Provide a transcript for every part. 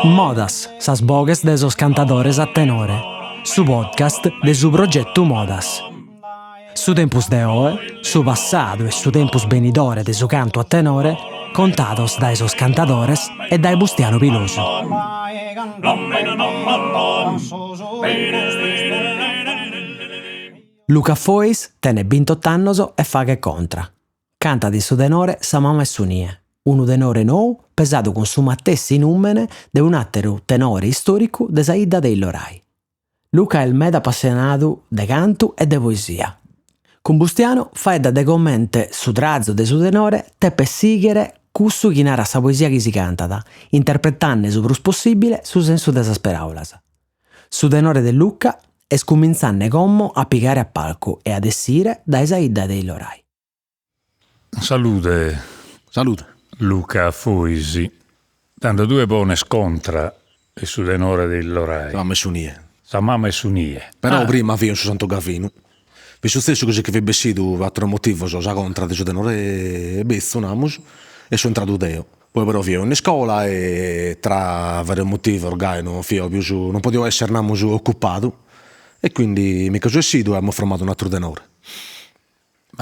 Modas, sas boghes de sos cantadores a tenore, su podcast de su progetu Modas. Su tempus de oe, su passadu e su tempus benidore de su cantu a tenore contados dae sos cantadores e dae Bustianu Pilosu. Luca Fois tenet bintot'annos e faghet contra. Cantat in su tenore Sa mama 'e su nie, unu tenore nou pesadu cun su matessi nùmene de un'àteru tenore istòricu de sa 'idda de Illorai. Luca est meda apassionadu de cantu e de poesia. Cun Bustianu faeddat de comente su trazu de su tenore tepet sìghere cussu chi narat sa poesia chi si cantat, interpretande su prus possìbile su sensu de sas peràulas. Su tenore de Luca est cumintzande como a pigare a palcu e a essire dae sa 'idda de Illorai. Salude. Salude. Luca Fois. Tando tue pones contra 'e su tenore de Illorai. Sa mama 'e su nie. Sa mama 'e su nie. Però prima fio in su Santu Gavinu. Fit sutzessu chi si che fit bessidu pro ateros motivos sa contra de su tenore betzu, namus, e so intradu deo. Poi però fio in iscola e tra varios motivos gai non fio pius, non podio esser namus occupadu e quindi mi che so essidu e amus formadu un'atteru tenore.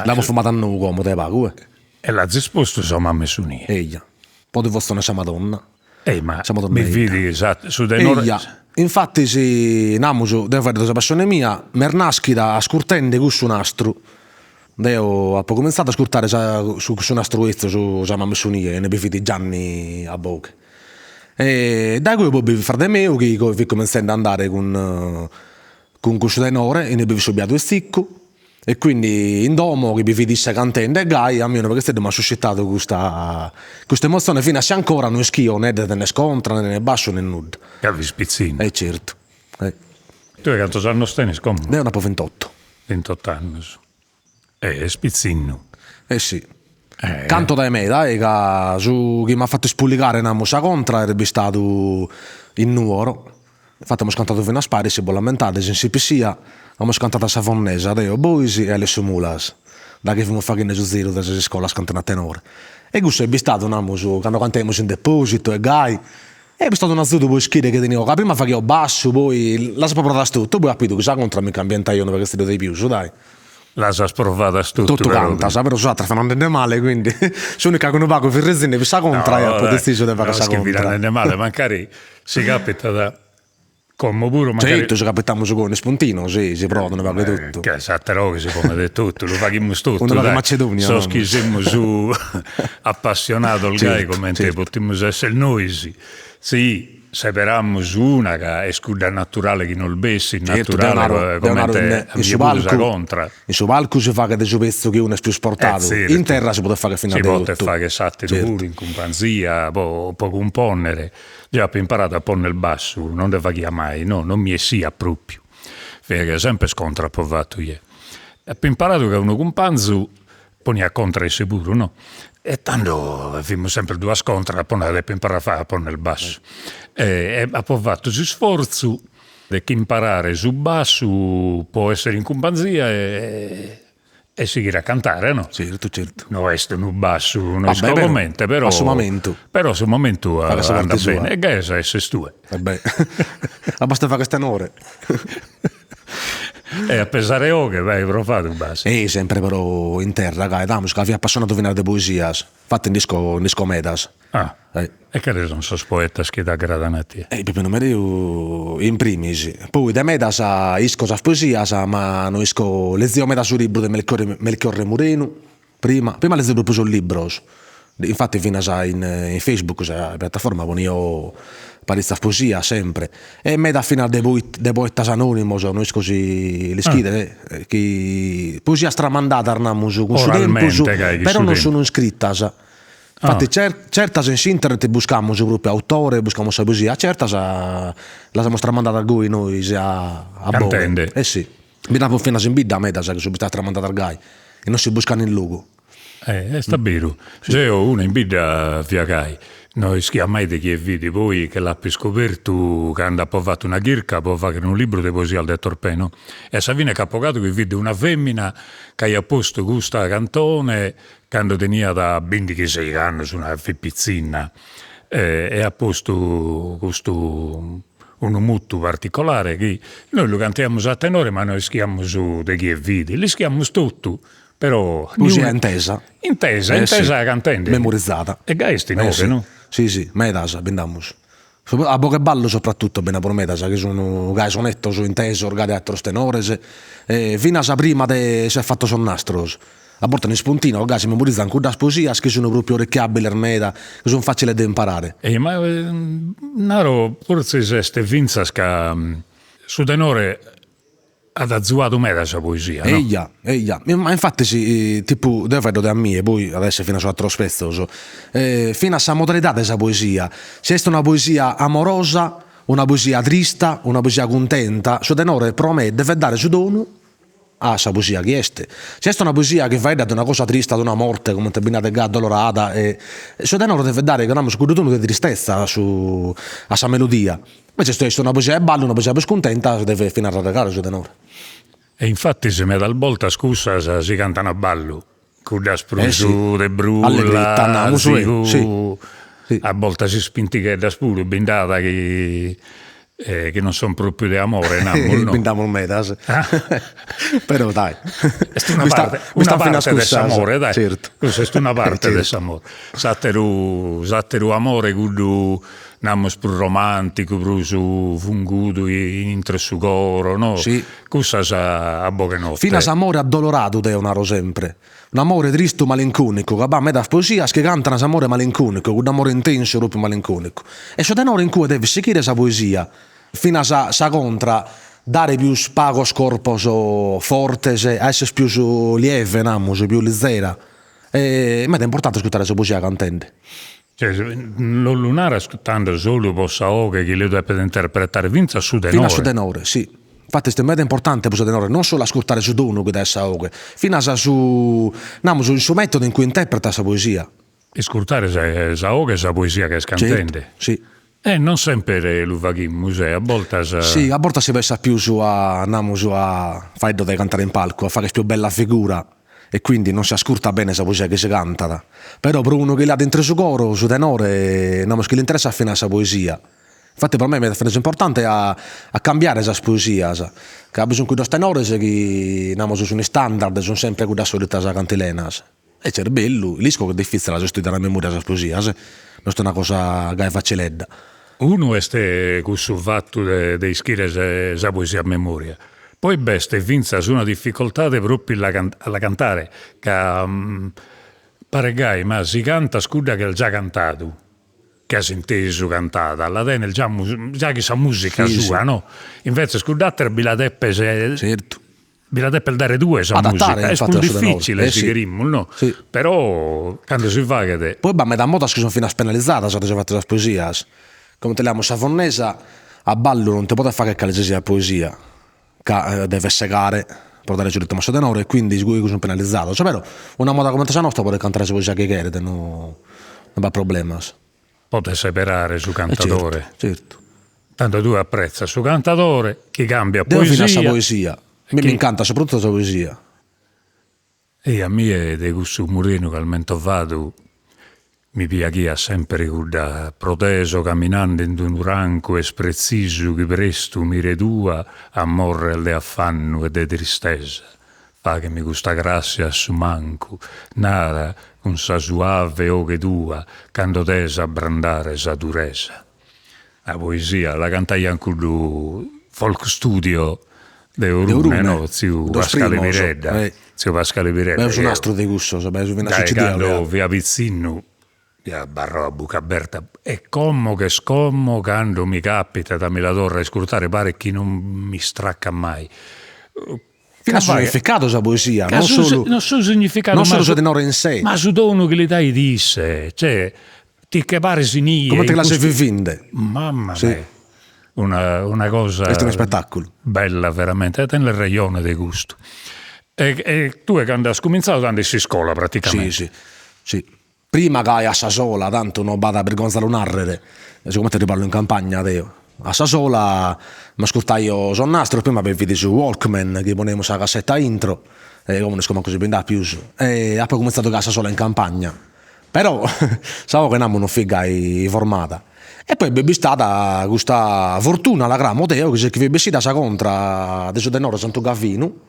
L'amus formadu a nou como dae pagu eh. E l'azis postu sa mama 'e su nie. Eja, po devozione a sa Madonna. Ei ma bi fit sa su tenore. Eja, infattis namus, deo faeddo de sa passione mia, m'est naschida ascurtende cussu nastru Deo apo cumintzadu a ascurtare sa cussu nastru 'etzu su sa mama 'e su nie, inue bi fit Gianni a boghe. E dae cue poi bi fit frade meu chi fit cumintzende a andare cun cun cussu tenore, inue bi fit su biadu 'e Ziccu, e quindi in domo chi bi fit isse cantende e gai a mie unu paghetteddu m'at suscitadu custa custa emotzione finas si ancora no ischio ne de tenner contra ne bassu ne nudda. Ca fis pitzinnu. E certu. Tue cantos annos tenes como? Deo nd'apo vintotto. Vintot'annos. E est pitzinnu. Eh si. Canto dae meda eh, ca su chi m'at fatu ispuligare namus sa contra est bistadu in Nuoro, infati amus cantadu finas paris, si bos l'ammentades, in s'Ipsia amus cantadu a sa Fonnesa, deo, bois e Alessio Mulas, daghi fimus faghende su ziru de sas iscolas cantende a tenore. E cussu est bistadu, namus, cando cantaimus in depositu e gai, Est bistadu un'azudu po ischire chi tenio, ca prima faghio bassu, poi las apo provadas totu, poi apo 'idu chi sa contra mi ch'ambientaio unu paghetteddu de pius, dai. Las as provadas totu Totu cantas, però sas ateras fin andende male, quindi s'unica chi unu pagu fit rezende fit sa contra e apo detzisu de fagher sa contra. No est chi fit andende male, mancari si capitat Como puru mancari. Certu, si capitamus cun ispuntinu, si, si proat unu pagu 'e totu. Ca s'atera 'oghe si ponet de totu, lu faghimus totu, Unu pagu 'e Macedonia, sos chi semus appassionados gai comente potimus esser nois, si seberamus una ca est cudda naturale chi nos bessit, naturale comente a mie puru sa contra. In su palcu si faghet su petzu chi unu est pius portadu, in terra si podet fagher finas de totu. Si podet fagher s'ateru puru in cumpanzia po cumponnere Deo apo imparadu a ponner bassu, non nde faghia mai, no, non mi essiat propriu, fiat sempre contra apo fatu jeo. Apo imparadu ca unu cumpanzu poniat contra isse puru, no, e tando fimus sempre duas contras, apo nadu depo imparare a ponner bassu e apo fatu s'isforzu de ch'imparare su bassu po essere in cumpanzia e e sighire a cantare, no? Certu, certu. No est unu bassu, no isco comente, però. A su momentu. Però a su momentu andat bene. E gai as a esser tue. E beh, abbasta fagher tenore. E a pesare 'oghe, b'as provadu b'as. E sempre però in terra, gai, damus, ca fia appassionadu finas de poesias. Infatti nd'isco nd'isco medas. Ah, e cales sun sos poetas chi t'agradan a tie? E Peppinu Mereu in primis, poi de medas isco sas poesias ma no isco, lezio meda su libru de Melchiorre Melchiorre Murenu, prima, prima lezio propriu sos libros, infatti finas in in Facebook sa piattaforma ponio paritzas poesias sempre E meda finas de de poetas anonimos, no isco si l'ischides, chi poesias tramandadas namus cun su tempus, però non sun iscritas. Infatti certas in s'internet buscamus propriu autore, buscamus sa poesia, certas las amus tramandadas goi nois a a boghe. Eh si, bi nd'apo finas in bidda medas chi sun bistadas tramandadas gai e non si buscan in logu. Est a beru, deo una in bidda fia gai. No ischia mai de chie fit, poi che l'apo iscobertu cando apo fatu una chirca po fagher unu libru de poesias de Torpè no, e a sa fine ch'apo agadu chi fit de una femina ch'aiat postu custa cantone cando teniat bindighi-seigh'annos, una fit pitzinna e at postu custu unu mutu particolare chi nois lu cantaiamus a tenore ma no ischiamus de chie fit, l'ischiamus totu però Poesia intesa. Intesa, intesa cantende. Memorizada. E gai est inoghe no? Si si, medas bi nd'amus. A boghe 'e ballu soprattutto bi nd'at puru medas chi sun gai sonettos intesos gai de atteros tenores e finas prima de esser fattos sos nastros. A bortas in ispuntinu gai si memorizan cuddas poesias chi sun propriu orecchiabiles meda, chi sun faciles de imparare. E ma naro fortzis est fintzas ca su tenore At azuadu meda sa poesia, no? Eja, eja, ma infatis tipu deo faeddo de a mie, poi at a esser finas ateros petzos, finas sa modalidade de sa poesia, si est una poesia amorosa, una poesia trista, una poesia cuntenta, su tenore pro me devet dare su tonu a sa poesia chi est. Si est una poesia chi faeddat de una cosa trista, de una morte, comente bi nd'at gai addolorada, su tenore devet dare, namus, cuddu tonu de tristezza a su a sa melodia Invece si est una poesia 'e ballu, una poesia prus cuntenta, si devet finas arreglare su tenore. E infatis medas boltas cussas si cantan a ballu, cuddas prus de brulla, azigu, a boltas ispintigheddas puru bi nd'at chi chi non son propriu de amore, namus no. Bi nd'amus medas, però dai. Est una parte, una parte de s'amore dai, cussa est una parte de s'amore, s'ateru s'ateru amore cuddu namus prus romanticu, prus fungudu intro 'e su coro, no? Si. Cussas a boghe 'e notte. Finas amore addoloradu deo naro sempre. Un'amore tristu malinconicu, ca b'at medas poesias chi cantan s'amore malinconicu, cudd'amore intensu propriu malinconicu. E su tenore in cue devet sighire sa poesia, finas sa contra, dare pius pagos corpos fortes, a esser pius lieve, namus, pius lizera. E meda importante ascurtare sa poesia cantende. Cioè non lu naras tando solu po sa 'oghe chi lu depet interpretare, fintzas su tenore. Finas su tenore, si. Infatti est meda importante pro su tenore non solu ascurtare su tonu chi dat sa 'oghe, finas su, namus, in su metodu in cui interpretat sa poesia. Iscurtare sa 'oghe e sa poesia chi est cantende. Certu, si. E non semper lu faghimus e a boltas. Si, a bortas si pensat pius a, namus, a, faeddo de cantare in palcu, a fagher pius bella figura e quindi non si ascurtat bene sa poesia chi si cantat, però pro unu chi l'at intro su coro su tenore, namus chi l'interessat finas sa poesia. Infatti pro mei est finas importante a a cambiare sas poesias, ca bi sun cuddos tenores chi, namus, sun istandard, sun sempre cuddas solitas cantilenas E est bellu, l'isco chi est difitzile a istudiare a memoria sas poesias, no est una cosa gai faciledda. Unu est cussu fatu de ischire sa poesia a memoria, poi b'est fintzas una dificoltade propriu a la cantare, ca paret gai, ma si cantas cudda chi as già cantadu, chi as intesu cantada, la tenes già già chin sa musica sua no, inveces cudd'atera bi la depes Certu Bi la depes dare tue sa musica, est prus difficile si cherimus no, però cando si faghet. Poi b'at meda modas chi sun finas penalizadas de su fatu 'e sas poesias, comente leamus sa fonnesa, a ballu non ti podet fagher cale si siat poesia, ca deves segare pro dare su ritmu a su tenore e quindi igue sun penalizados, però una moda comente sa nostra podet cantare sa poesia chi cheret, no b'at problemas. Podet seberare su cantadore. Certu. Tando tue apretzas su cantadore chi cambiat poesia. Deo finas sa poesia, a mie m'incantat soprattutto sa poesia. E a mie de cussu Murenu ch'as mentovadu mi piaghiat sempre cudda pro te so caminande in d'unu rancu est pretzisu chi prestu mi redua a morrer de affannu e de tristesa Faghemi custa grassia a su mancu, nara cun sa suave 'oghe tua cando des abbrandare sa duresa. Una poesia, la cantaian cuddu folk studio de Orune, no, tziu Pascale Piredda, tziu Pascale Piredda. B'est un'astru de cussos, dae cando fia pitzinnu Fia abarrau a buca aberta e como ch'est como cando mi capitat a mi la torro a iscurtare paret chi non m'istracat mai. Finas su significadu sa poesia, non solu non su significadu non solu su tenore in sé. Ma su tonu chi li dait isse, cioè ti che pares inie. Comente la ses vivinde. Mamma mia, una una cosa. Est un'ispettaculu. Bella veramente, e tenes rejone de custu. E e tue cando as cuminzadu tando in s'iscola praticamente. Si si, si. Prima gai a sa sola, tantu no b'at birgonza a lu narrer, sigomente triballo in campagna deo, a sa sola m'ascurtaio sos nastros, prima bi fit su walkman chi poniamus sa cassetta intro, e como no isco mancu si bi nd'at pius, e apo cuminzadu gai a sa sola in campagna, però sa 'oghe namus non fit gai formada, e poi b'est bistada custa fortuna, la cramo deo, chi fit bessida sa contra de su tenore Santu Gavinu,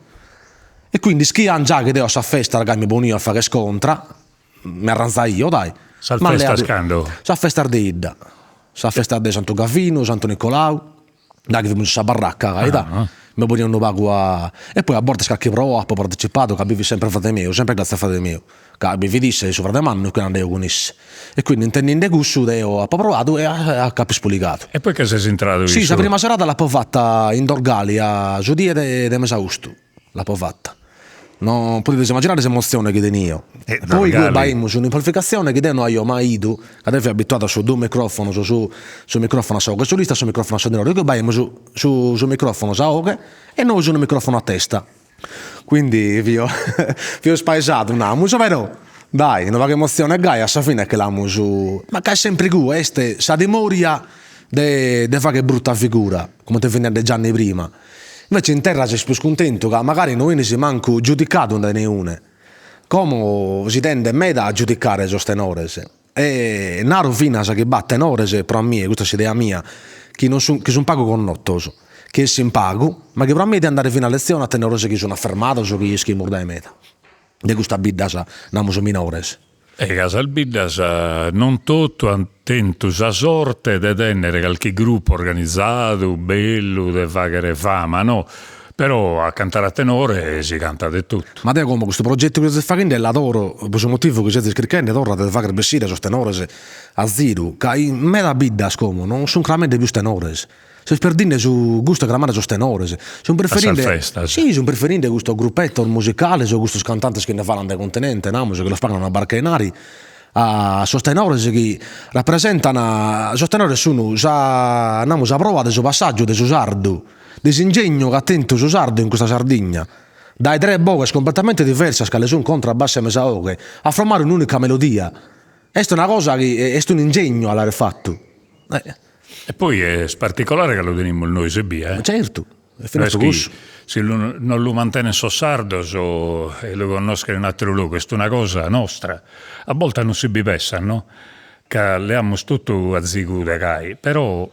e quindi ischian già chi deo a sas festas gai mi ponio a fagher contra Mi arranzaio, dai. Sas festas cando? Sas festas de 'idda, sas festas de Santu Gavinu, Santu Nicolau, daghi fimus in sa barracca gai da, mi ponio unu pagu a, e poi a bortas carchi proa apo partecipadu ca bi fit sempre frade meu, sempre gratzias a frade meu, ca bi fit isse su frade mannu e quindi andaio cun isse, e quindi intendinde cussu deo apo proadu e apo ispuligadu. E poi che ses intradu in su. Si, sa prima serada l'apo fata in Dorgali a su die de mesaustu L'apo fata. Non podides immaginare s'emotzione chi tenio. E poi igue b'aimus un'amplificatzione chi deo no aio mai 'idu, ca deo fio abituadu a sos duos microfonos, su su microfono a sa 'oghe solista e su microfono a su tenore, igue b'aimus su su microfono sa 'oghe e nois unu microfono a testa. Quindi fio fio ispaesadu namus, però dai unu pagu 'e emotzione gai a sa fine che l'amus, ma ca est sempre igue, est sa timoria de de fagher brutta figura, comente fit nende Gianni prima Invece in terra ses prus cuntentu ca magari no 'enis mancu giudicadu dae neune. Como si tendet meda a giudicare sos tenores e naro finas chi b'at tenores, pro a mie, custa est s'idea mia, chi non sun chi sun pagu connotos, chi essin pagu, ma chi pro a mie dian dare finas letzione a tenores chi sun affermados o chi ischimus dae meda, de custas biddas, namus, minores. E ca sas biddas non totu ant tentu sa sorte de tènnere calchi grupu organizadu, bellu, de fàghere fama, no? Però a cantare a tenore si cantat de totu. Ma deo como custu progetu chi sezis faghende l'adoro pro su motivu chi sezis chirchende torra de fagher bessire sos tenores a ziru, ca in meda biddas como non sun cramende pius tenores S'est perdinde su gustu 'e cramare sos tenores. Sun preferinde. A sas festas. Si, sun preferinde custos grupetos musicales o custos cantantes chi nde falan dae continente, namus, chi los pagan una barca 'e 'inari, a sos tenores chi rapresentan, sos tenores sun sa, namus, sa proa de su passaggiu de su sardu, de s'ingegnu chi at tentu su sardu in custa Sardigna, dae tres boghes completamente diversas cale sun contra, bassa e mesa 'oghe, a formare un'unica melodia. Est una cosa chi est un'ingegnu a l'aer fatu. E poi est particolare ca lu tenimus nois ebbia, eh. Certu, est finas pro cussu. Si lu non lu mantenen sos sardos e lu connoschen in atteru logu, est una cosa nostra. A boltas non si bi pessat, no, ca leamus totu azigu de gai, però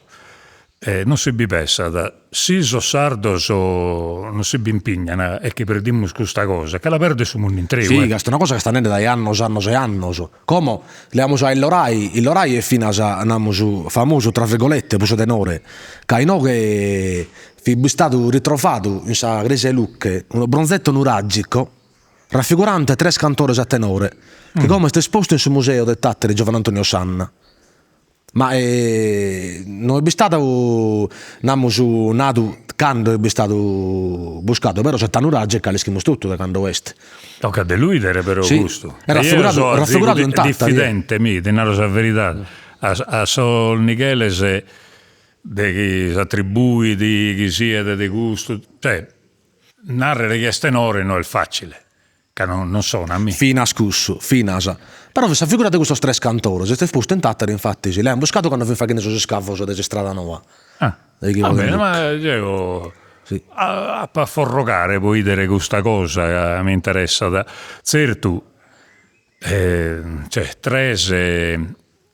non si bi pessat, si sos sardos non si bi impignan e chi perdimus custa cosa, che la perdet su mundu intreu. Si, ca est una cosa chi est andende dae annos annos e annos. Como leamus a Illorai, Illorai est finas, namus, famosu tra virgolette pro su tenore, ca inoghe fit bistadu ritrovadu in sa cresia 'e Luche unu bronzetto nuragico raffigurante tres cantores a tenore, chi como est espostu in su museu de Tattari Giovanni Antonio Sanna. Ma no est bistadu, namus, nadu cando est bistadu buscadu, però s'età nuragica l'ischimus totu de cando est. Tocat de lu 'idere però custu. Est raffiguradu raffiguradu in Tattari. Diffidente mi, ti naro sa veridade, a a sos nigheles de chi s'attribuit chi siet de custu, cioè narrere chi est tenore no est facile Ca non sonat mi. Finas cussu, finas. Però sa figura de custos tres cantores est esposta in Tattari, infatis, l'aian buscadu cando fin faghende sos iscavos de s'istrada noa. Ah, va bene, ma jeo apo a forrogare pro 'idere custa cosa ca m'interessat. Tzertu, cioè tres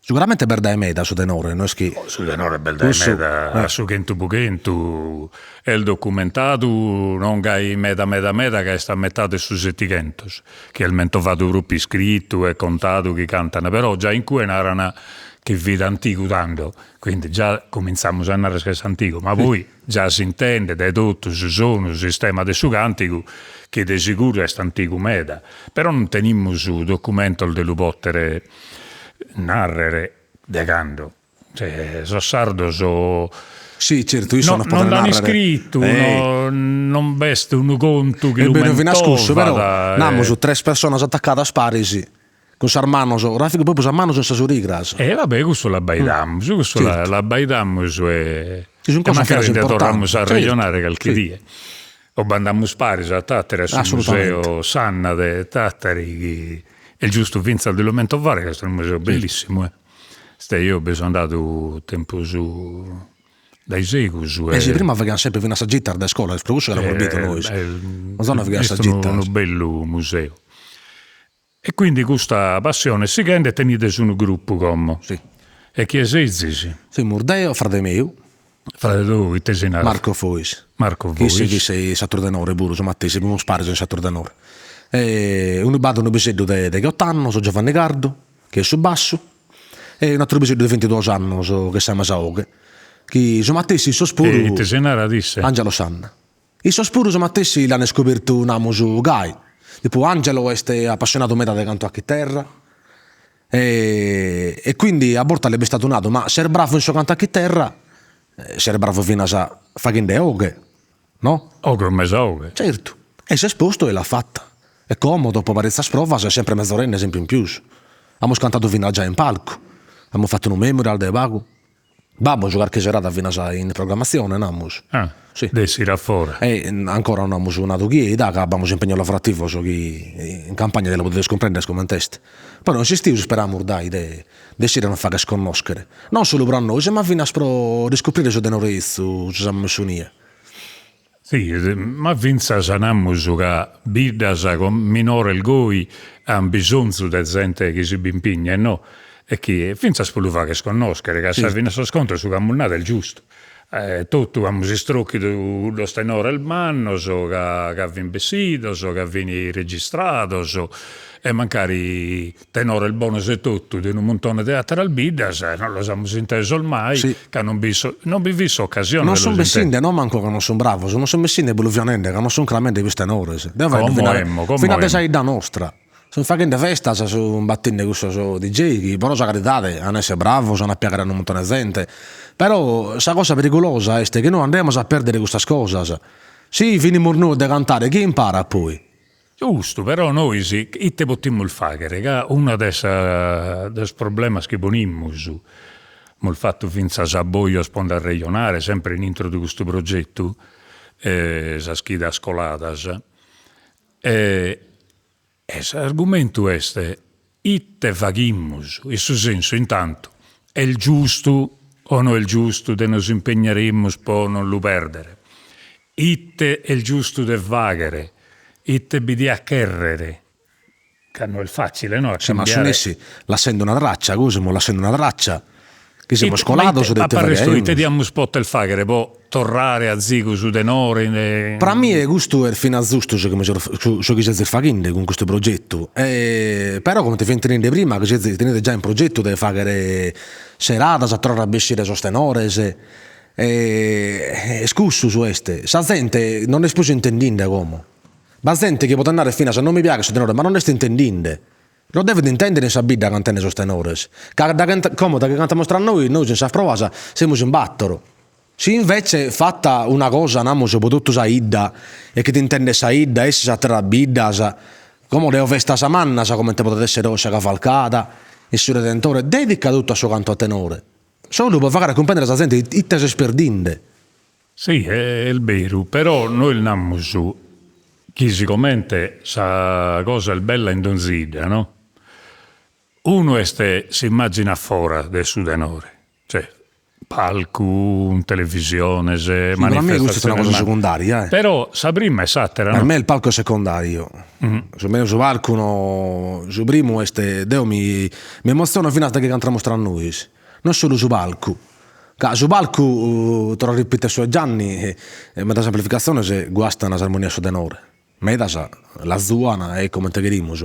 Seguramente b'est dae meda su tenore, no est chi. Su tenore b'est dae meda, a su chentu pro chentu, est documentadu non gai meda meda meda ca est a metade 'e su settighentos, chi est mentovadu propriu iscritu e contadu chi cantan, però già in cue naran chi fit antigu tando, quindi già comintzamus a narrer chi est antigu, ma poi già s'intendet dae totu su sonu, su sistema de su cantigu, chi de siguru est antigu meda, però non tenimus documentos de lu potere Nàrrere de cando, cioè sos sardos Si, certu, issos non poden nàrrere. Non l'an iscritu, non b'est unu contu chi lu mentovat. Finas cussu, però, namus tres personas atacadas paris cun sas manos, raffigu propriu sas manos in sas origras. E va bè, cussu l'abbaidamus, cussu l'abbaidamus e mancari nde torramus a arrejonare calchi die. O b'andamus paris a Tàtari a su museo Sanna de Tàtari chi. Est giustu fintzas de lu mentovare ca est unu museu bellissimu eh. Est eo bi so andadu tempus dae segus e. Eh si prima faghian sempre finas sas gitas de iscola, est pro cussu chi l'amus bidu nois. Zona faghian sas gitas. Est unu bellu museu. E quindi custa passione sighende tenides unu gruppu como. Si. E chie sezis? Semus deo, frade meu. Frade tou ite si narat? Marco Fois. Marco Fois. Isse fit in s'atteru tenore puru, su matessi, fimus paris in s'atteru tenore. E unu b'at unu piseddu de degheott'annos, Giovanni Cardu, chi est su bassu, e un'atteru piseddu de bintiduos annos, chi est sa mesa 'oghe, chi su matessi issos puru. E ite si narat isse? Angelo Sanna. Issos puru su matessi l'an iscobertu namus gai, tipu Angelo est apassionadu meda de cantu a chiterra e e quindi a bortas l'est bistadu nadu, ma ses bravu in su cantu a chiterra, ses bravu finas faghende 'oghe, no? 'Oghe o mesa 'oghe. Certu, e s'est postu e l'at fata e como dopo paritzas provas est sempre mezorende sempre in pius. Amus cantadu finas già in palcu, amus fatu unu memorial de pagu B'amus carchi serada finas in programmatzione, namus. Ah, si. De essire a fora. E ancora no amus nadu chie, dà ca b'amus impegnos lavorativos chi in campagna ja lu podides cumprender comente est. Però in s'istiu isperamus dai de de essire a nos fagher connoschere, non solu pro a nois ma finas pro riscoprire su tenore 'etzu, su Sa mama 'e su nie. Si, ma fintzas namus ca biddas minores goi an bisonzu de zente chi si b'impignet no, e chi fintzas pro lu fagher connoschere, ca a sa fine 'e sos contos su chi amus nadu est giustu, totu amus istrochidu cuddos tenores mannos ca ca fin bessidos, ca fin registrados e mancari tenores bonos e totu de unu muntone de ateras biddas non los amus intesos mai ca non bi non bi fit s'occasione Non sun bessinde no mancu ca non sun bravos, non sun bessinde bi lu fio nende ca non sun cramende pius tenores. Deo faeddo fina fina de sa 'idda nostra. Sun faghende festas, sun battende cussos DJ chi pro sa caridade an esser bravos, an a piaghere a unu muntone 'e zente, però sa cosa perigulosa est chi nois andemus a perdere custas cosas. Si finimus nois de cantare chie imparat poi? Giustu, però nois ite potimus faghere, ca unu de sa de sos problemas chi ponimus, amus fatu fintzas abbojos pro nd'arrejonare sempre in intro de custu progetu, sas chidas coladas, e s'argumentu est ite faghimus, in su sensu intantu, est giustu o no est giustu de nos impegnaremus pro non lu perdere, Ite est giustu de fàghere, ite bi diat chèrrere, ca no est fàtzile no a cambiare. Ma su nessi lassende una traccia, cussu semus lassende una traccia, chi semus colados de ite faghiamus. Ite diamus poter fàghere pro torrare azigu su tenore in. Pro a mie custu est finas giustu su chi su chi sezis faghende cun custu progetu, però comente fio intendende prima chi sezis tenides già in progetu de faghere seradas a torrare a bessire sos tenores E est cussu su est, sa zente non est prus intendinde como, b'at zente chi podet narrer finas non mi piaghet su tenore ma non est intendinde, los devet intendere in sa bidda cantende sos tenores, ca da como da chi cantamus tra nois, nois in sas proas semus in battoro, si invece fata una cosa namus pro totu sa 'idda e chi t'intendet sa 'idda essis a ateras biddas, como deo festas mannas comente podet essere oe sa cavalcada in su Redentore, dedica totu a su cantu a tenore Solu pro fagher a cumprendere a sa zente ite s'est perdinde. Si, est beru, però nois namus chi sigomente sa cosa est bella in donzi 'idda, no? Unu est s'immagine a fora de su tenore, cioè palcu, televisiones, manifestatziones. Pro a mie custa est una cosa segundaria. Però sa prima est s'atera, no? Per me il palco è secondario. Su meu su palcu no, su primu est, deo mi mi emotziono finas da chi cantamus tra nois, non solu su palcu, ca su palcu, torro a ripitere su 'e Gianni, medas amplificatziones guastan s'armonia 'e su tenore, medas l'azuan e comente cherimus,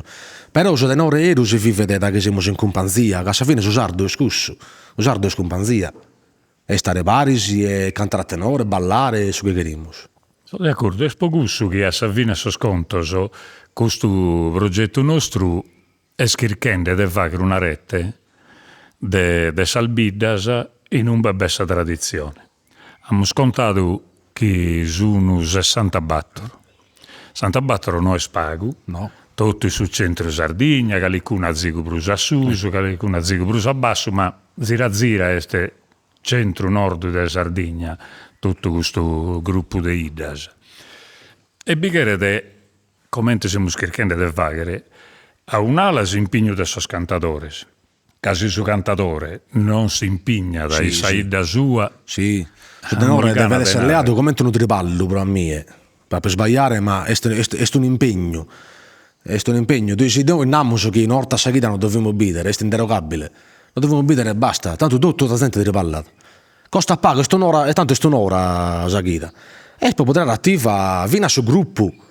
però su tenore 'eru si vivet da chi semus in cumpanzia, ca a sa fine su sardu est cussu, su sardu est cumpanzia, est istare paris e cantare a tenore, ballare, su chi cherimus. So de acordu, est pro cussu chi a sa fine 'e sos contos custu progetu nostru est chirchende de fagher una rete de de sas biddas in umbe b'est sa traditzione. Amus contadu chi sun sessantabattor. Sessantabattor no est pagu, totu in su centru Sardigna, calicunu azigu prus a susu, calicunu azigu prus a bassu, ma zira zira est centru nord de Sardigna totu custu grupu de 'iddas. E bi cheret, comente semus chirchende de fagher, A un'ala s'impignu de sos cantadores, ca si su cantadore non s'impignat in sa 'idda sua, Si, su tenore devet essere leadu comente unu triballu pro a mie, apo a isbagliare ma est est un'impegnu, est un'impegnu, si nois namus chi una 'orta a sa chida nos devimus bidere, est inderogabile, nos devimus bidere e basta, tantu totu sa zente triballat, costat pagu, est un'ora e tantu est un'ora sa chida, est pro podi dare ativa finas su gruppu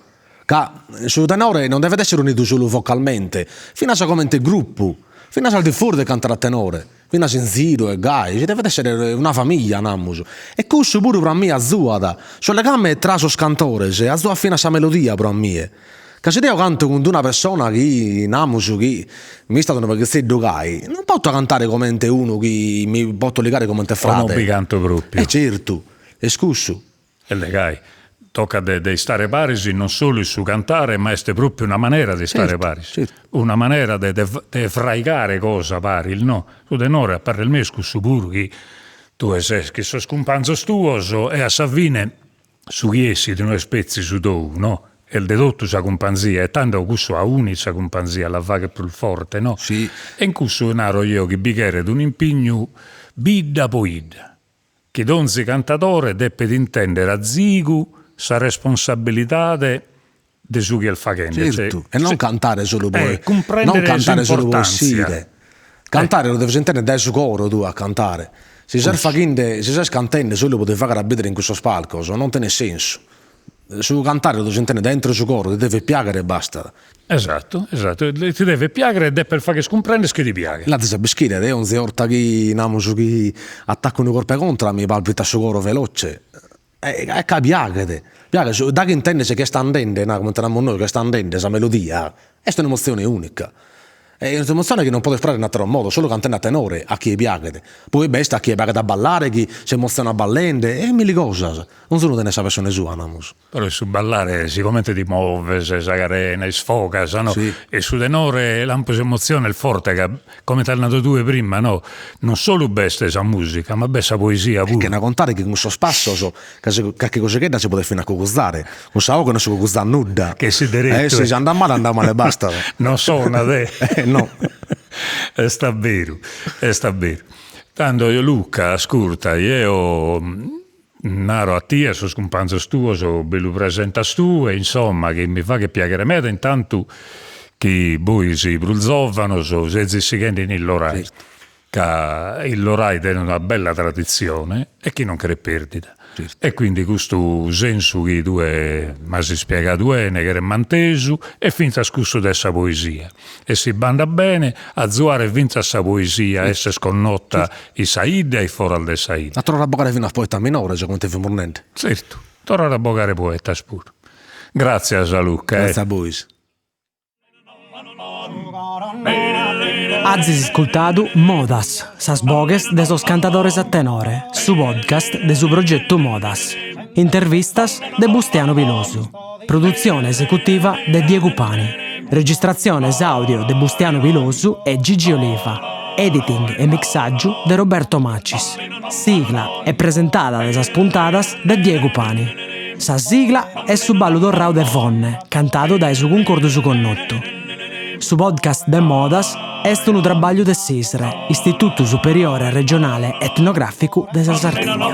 Ca su tenore non devet essere unidu solu vocalmente, finas comente gruppu, finas al di fuori de cantare a tenore, finas in ziru e gai, si devet essere una famiglia namus, e cussu puru pro a mie azuat, su legame tra sos cantores azuat finas sa melodia pro a mie, ca si deo canto cun d'una persona chi namus chi m'istat unu paghitzeddu gai, non poto cantare comente unu chi mi poto ligare comente frade. O non bi canto propriu. E certu, est cussu. Est de gai, tocat de de istare paris non solu in su cantare ma est propriu una manera de istare paris, una manera de de fraigare cosa paris no, su tenore a parrer meu est cussu puru chi tue ses chin sos cumpanzos tuos e a sa fine su chi essit no est petzi su tou no, est de totu sa cumpanzia e tando cussu aunit sa cumpanzia, la faghet prus forte no, e in cussu naro jeo chi bi cheret un'impignu bidda po 'idda chi donzi cantadore depet intender azigu sa responsabilidade de su chi est faghende. Certu, e non cantare solu pro non cantare solu pro essire. Cantare lu deves intender dae su coro tue a cantare. Si ses faghende, si ses cantende solu pro ti fagher a bidere in cussos palcos non tenet sensu. Su cantare lu deves intender dae intro su coro, ti devet piaghere e bastat. Esatto, esatto, ti devet piaghere e depes fagher cumprender chi ti piaghet. L'azis a bischire, deo onzi 'orta chi namus chi attacco unu corpu 'e contra mi palpitat su coro veloce, e ca piaghet, piaghet, daghi intendes chi est andende, comente namus nois, chi est andende sa melodia, est un'emotzione unica Est un'emotzione chi non podes proare in ateros modos, solu cantende a tenore, a chie piaghet. Poi b'est a chie piaghet a ballare, chi s'emotzionat ballende e milli cosas. Onzunu tenet sa passione sua, namus. Però su ballare, sigomente ti moves, sa carena, isfogas, no? E su tenore, lampu, s'emotzione est forte ca, comente as nadu tue prima, no, non solu b'est sa musica, ma b'est sa poesia puru. E chena contare chi cun sos passos Carchi cosighedda si podet finas cuguzare, cun sa 'oghe non si cuguzat nudda. Ch'essit deretu. Eh si andat male andat male e bastat. Non sonat eh. Eh no. Est a beru, est a beru. Tando Luca, ascurta, jeo naro a tie e a sos cumpanzos tuos, bi lu presentas tue, insomma, chi mi faghet piaghere meda intantu chi bois prus zovanos sezis sighende in Illorai. Ca Illorai tenet una bella traditzione e chi non cheret perdida. E quindi custu sensu chi tue m'as ispiegadu 'ene cheret mantesu e fintzas cussu de sa poesia. E si b'andat bene azuare fintzas sa poesia a esser connota in sa 'idda e foras de sa 'idda. A torrare a bogare finas poetas minores, comente fimus nende. Tzertu, torrare a bogare poetas puru. Gràtzias Luca. Gràtzias a bois. Azis iscultadu Modas, sas boghes de sos cantadores a tenore, su podcast de su progetu Modas. Intervistas de Bustianu Pilosu. Produtzione esecutiva de Diegu Pani. Registratziones àudio de Bustianu Pilosu e Gigi Oliva. Editing e mixàgiu de Roberto Macis. Sigla e presentada de sas puntadas de Diegu Pani. Sa sigla est su ballu torrau de Fonne, cantadu dae su Cuncordu Su Connotu. Su podcast de Modas est unu trabagliu de s'ISRE, Istitutu Superiore Regionale Etnogràficu de sa Sardigna.